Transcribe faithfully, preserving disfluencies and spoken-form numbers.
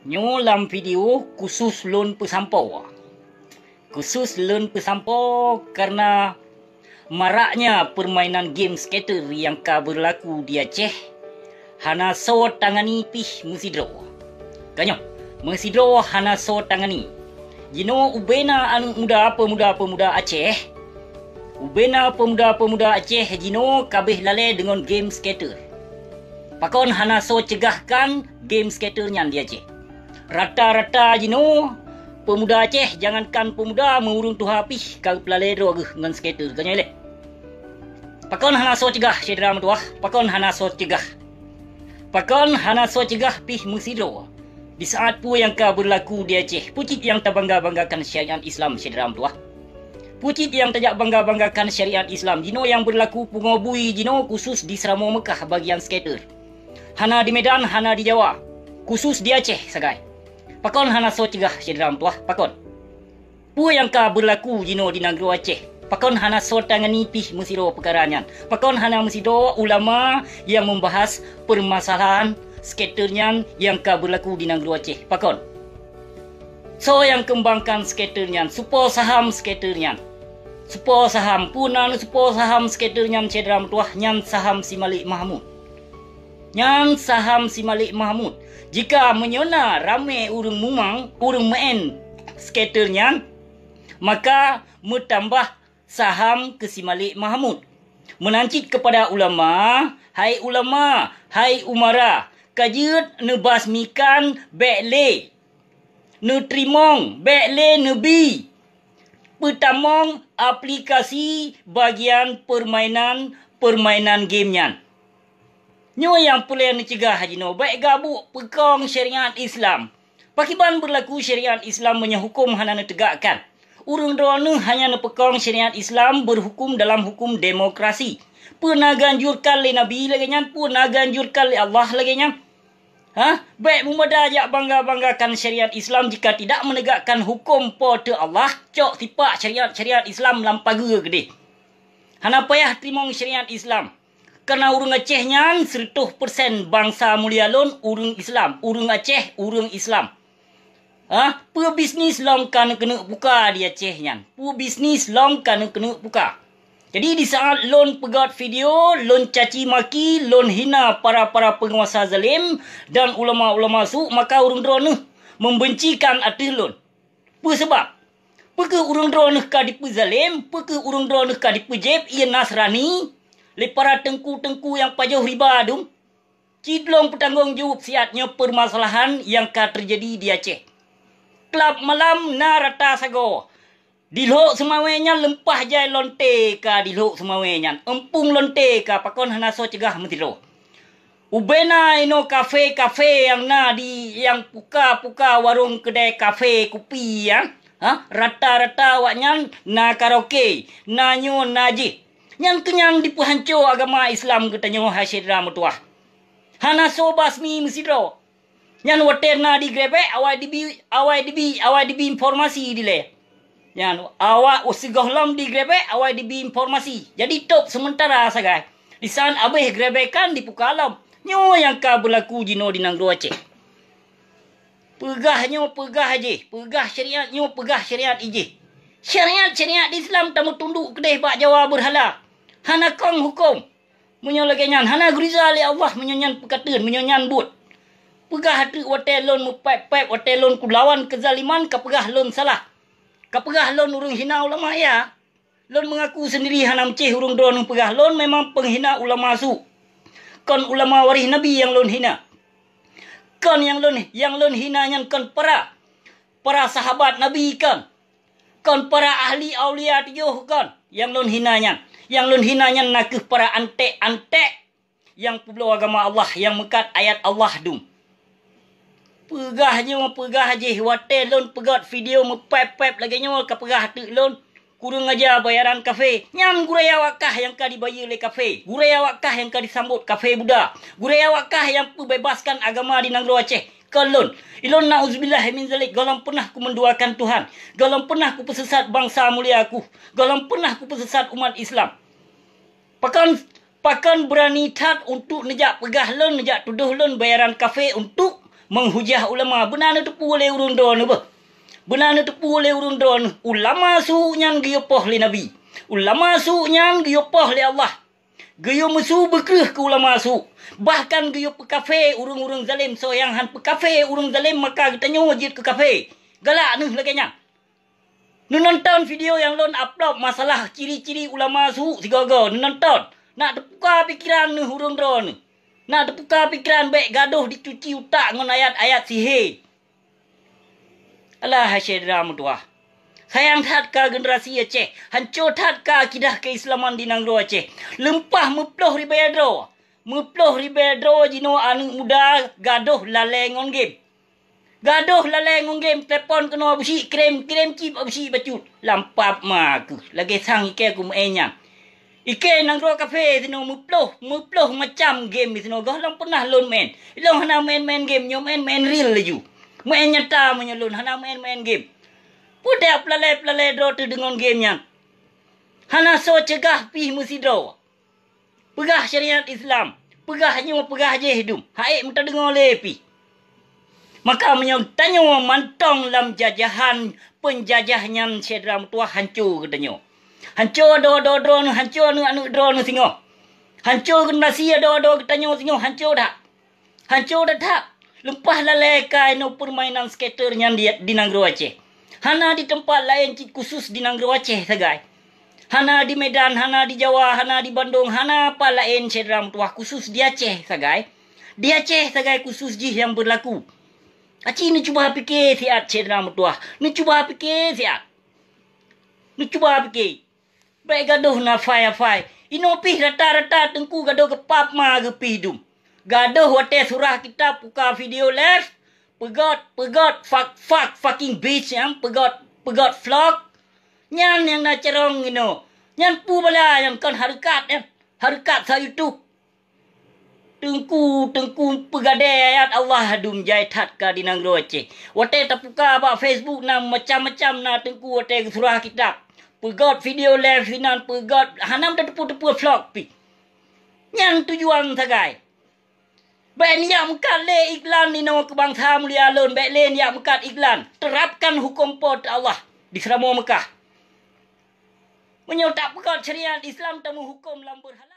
Nyoe lam video khusus lôn peusampoe. Khusus lôn peusampoe karena maraknya permainan game scatter nyang ka beurlaku di Aceh hana soe tangani pih meusidroe. Ka nyoe, meusidroe hana soe tangani. Jinoe ubena aneuëk muda peumuda-peumuda Aceh, ubena peumuda-peumuda Aceh jinoe kabeh lalée deungon game scatter. Pakon hana soe ceugah kan game scatter nyan di Aceh? Rata-rata jinoe peumuda Aceh, jangankan peumuda, meu ureuëng tuha pih ka geupeulalée droe geuh ngon scatter. Ka nyoe lé, pakon hana soe ceugah, syedara meutuwah? Pakon hana soe ceugah? Pakon hana soe ceugah pih meusidroe? Di saat peue nyang ka beurlaku di Aceh, peue cit nyang tabangga-banggakan syariat Islam, syedara meutuwah? Peue cit nyang tajak bangga-banggakan syariat Islam? Jinoe nyang beurlaku pungo bui jinoe khusus di Seuramoe Meukah bagian scatter. Hana di Medan, hana di Jawa, khusus di Aceh sagai. Pakon hana soe ceugah, syedara meutuwah? Pakon? Peue nyang ka beurlaku jinoe di nanggroe Aceh? Pakon hana soe tangani pih meusidroe peukara nyan? Pakon hana meusidroe ulama nyang meubahas peumasalahan scatter nyan nyang ka beurlaku di nanggroe Aceh? Pakon? Soe nyang keumbangkan scatter nyan? Soe po saham scatter nyan? Soe po saham? Peue nan soe po saham scatter nyan, syedara meutuwah? Nyan saham si Malik Mahmud. Nyan saham si Malik Mahmud. Jika meunyoe na ramé ureuëng mumang, ureuëng meu'en scatter nyan, maka meutambah saham keu si Malik Mahmud. Meunan cit keupada ulama, hai ulama, hai umara, ka jeuet neubasmikan bék lé neuteurimong, bék lé neubi peutamong aplikasi bagian peurmainan-peurmainan game nyan. Nyoe nyang peureulée neuceugah jinoe, bék gabuk peukong syariat Islam. Pakriban beurlaku syariat Islam meunyoe huköm hana neuteugakkan? Ureuëng droeneueh hanya neupeukong syariat Islam beurhuköm dalam huköm demokrasi. Peue na geuanjurkan lé Nabi lagée nyan? Peue na geuanjurkan lé Allah lagée nyan? Hah? Bék mumada jak bangga-banggakan syariat Islam jika tidak menegakkan huköm Po teu Allah, cok sipak syariat-syariat Islam lam pageue keudeh. Hana payah teurimong syariat Islam. Kareuna ureuëng Aceh nyan sireutoh peureusén bansa mulia lôn, ureuëng Islam. Ureuëng Aceh, ureuëng Islam. Hah? Peue bisnis lom ka neukeuneuk buka di Aceh nyan? Peue bisnis lom ka neukeuneuk buka? Jadi, di saat lôn peugét video, lôn caci maki, lôn hina para-para peunguasa zalim dan ulama-ulama su, maka ureuëng droeneueh membencikan ateueh lôn. Peue sabab? Peu kheueh ureuëng droeneueh ka dipeuzalem? Peu kheueh ureuëng droeneueh ka dipeujeb ié Nasrani lé para teungku-teungku nyang pajoh riba dum? Ci lôn peutanggong jaweueb siat nyoe peumasalahan nyang ka teujadi di Aceh. Klab malam na rata sagoe. Di Lhok Seumawé nyan leumpah jai lonte ka di Lhok Seumawé nyan. Eumpung lonte ka, pakon hana soe ceugah meusidroe. Ubena inoe kafe-kafe nyang na di, nyang puka-puka warong keudai kafe kupi nyan, ha? Rata-rata awaknyan na karaoke, na nyoe na jih. Nyan keuh nyang dipeuhanco agama Islam geutanyoe, hai syedara meutuwah. Hana soe basmi meusidroe. Nyan watée na digrebek, awai dibi, awai dibi, awai dibi informasi dilée. Nyan awak sigohlom digrebek, awai dibi informasi. Jadi tôb seumeuntara sagai. Di saat abéh grebekan dipuka lom. Nyoe nyang ka beulaku jinoe di nanggroe Aceh. Peugah nyoe peugah jih, peugah syariat nyoe peugah syariat ijih. Syariat-syariat Islam tameutunduk keudeh bak Jawa beurhala. Hana kong huköm. Meunyoe lagée nyan hana geuriza lé Allah, meunyoe nyan peukateuen, meunyoe nyan buet. Peugah ateueh watée lôn meupéb-péb, watée lôn kulawan keuzaliman, ka peugah lôn salah. Ka peugah lôn ureuëng hina ulama, ya. Lôn meungaku seundiri hana meucéh ureuëng droeneueh peugah lôn memang peunghina ulama su. Kon ulama waréh Nabi nyang lôn hina. Kon nyang lôn, nyang lôn hina nyan kon para, para sahabat Nabi kon. Kon para ahli aulia tujoh kon nyang lôn hina nyan. Nyang lôn hina nyan nakeuh para anték-anték nyang peubloe agama Allah, nyang meukat ayat Allah dum. Peugah nyoe, peugah jih, watée lôn peugét video meupéb-péb lagée nyoe ka peugah ateueh lôn, kureueng aja bayaran kafe. Nyan gurée awak kah nyang ka dibayeue lé kafe, gurée awak kah nyang ka disambot kafe Buddha, gurée awak kah nyang peubebaskan agama di nanggroe Aceh. Kon lôn, ilôn na'uzubillah min zalik, gohlom peunah kumeuduakan Tuhan, gohlom peunah kupeusesat bansa mulia kuh, gohlom peunah kupeusesat umat Islam. Pakon, pakon beurani that untuk neujak peugah lôn, neujak tudoh lôn bayaran kafe untuk Meuhujah ulama, beuna neuteupeue lé ureuëng droeneuh beuh. Beuna neuteupeue lé ureuëng droeneuh, ulama su nyan geuyue poh lé Nabi. Ulama su nyan geuyue poh lé Allah. Geuyue meusu beukreueh keu ulama su. Bahkan geuyue peukafé ureuëng-ureuëng zalém, soe nyang hán peukafé ureuëng zalém maka geutanyoe jeuet keu kafé. Galak neuh lagée nyan. Neunonton video nyang lôn upload masalah ciri-ciri ulama su sigoe-goe, neunonton. Nak teupuka pikeran neuh ureuëng droeneuh. Nak teupuka pikeran, bék gadôh dicuci utak ngon ayat-ayat sihé. Alah, hai syedara meutuwah. Sayang that ka generasi Aceh, hanco that ka akidah keislaman di nanggroe Aceh. Leumpah meuploh ribée droe. Meuploh ribée droe jinoe aneuëk muda gadôh lalée ngon game. Gadôh lalée ngon game, telepon keunoe Abusyik, kirém, kirém cit Abusyik bacut. Lam pap ma keuh, lagée sang ikée kumeu'en nyan. Ikée nanggroe kafé sinoe meuploh, meuploh macam game sinoe, gohlom peunah lôn meu'en. Ilôn hana meu'en-meu'en game, nyoe meu'en-meu'en real laju. Meu'en nyata meunyoe lôn hana meu'en-meu'en game. Peue dak peulalée-peulalée droe teuh deungon game nyan. Hana soe ceugah pih meusidroe. Peugah syariat Islam, peugah nyoe, peugah jéh dum, ha'ék meutadeungoe lé pih. Maka meunyoe tanyoe mantong lam jajahan peunjajah nyan, syedara meutuwah, hanco geutanyoe. Hanco adoe-adoe droeneuh, hanco aneuëk-aneuëk droeneuh singoh. Hanco generasi adoe-adoe geutanyoe singoh, hanco that. Hanco that-that. Leumpah lalée ka inoe peurmainan skater nyan di, di nanggroe Aceh. Hana di teumpat laén cit khusus di nanggroe Aceh sagai. Hana di Medan, hana di Jawa, hana di Bandung, hana pat laén syedara meutuwah khusus di Aceh sagai. Di Aceh sagai khusus jih nyang beurlaku. Aci neucuba pike siat syedara meutuwah. Neucuba pike siat. Neucuba pike. Bék gadôh na fai-fai. Inoe pih rata-rata teungku gadôh geupap ma geupih dum. Gadôh watée surah kitab puka video live, peugot, peugot, fuck, fuck, fucking bitch nyan, peugot, peugot vlog. Nyan nyang na carông inoe. Nyan peue bala nyan kon hareukat nyan. Hareukat sa YouTube. Teungku, teungku peugadée ayat Allah dum jai that ka di nanggroe Aceh. Watée tapuka bak Facebook na macam-macam na teungku watée geusurah kitab. Peugot video live sinan, peugot hana meuteupeu-teupeu vlog pih. Nyan tujuan sagai. Bék neujak meukat lé iklan inoe keu bansa mulia lôn, bék lé neujak meukat iklan. Terapkan huköm Po teu Allah di Seuramoe Meukah. Meunyoe tak peugot syariat Islam tameuhuköm lam beurhala.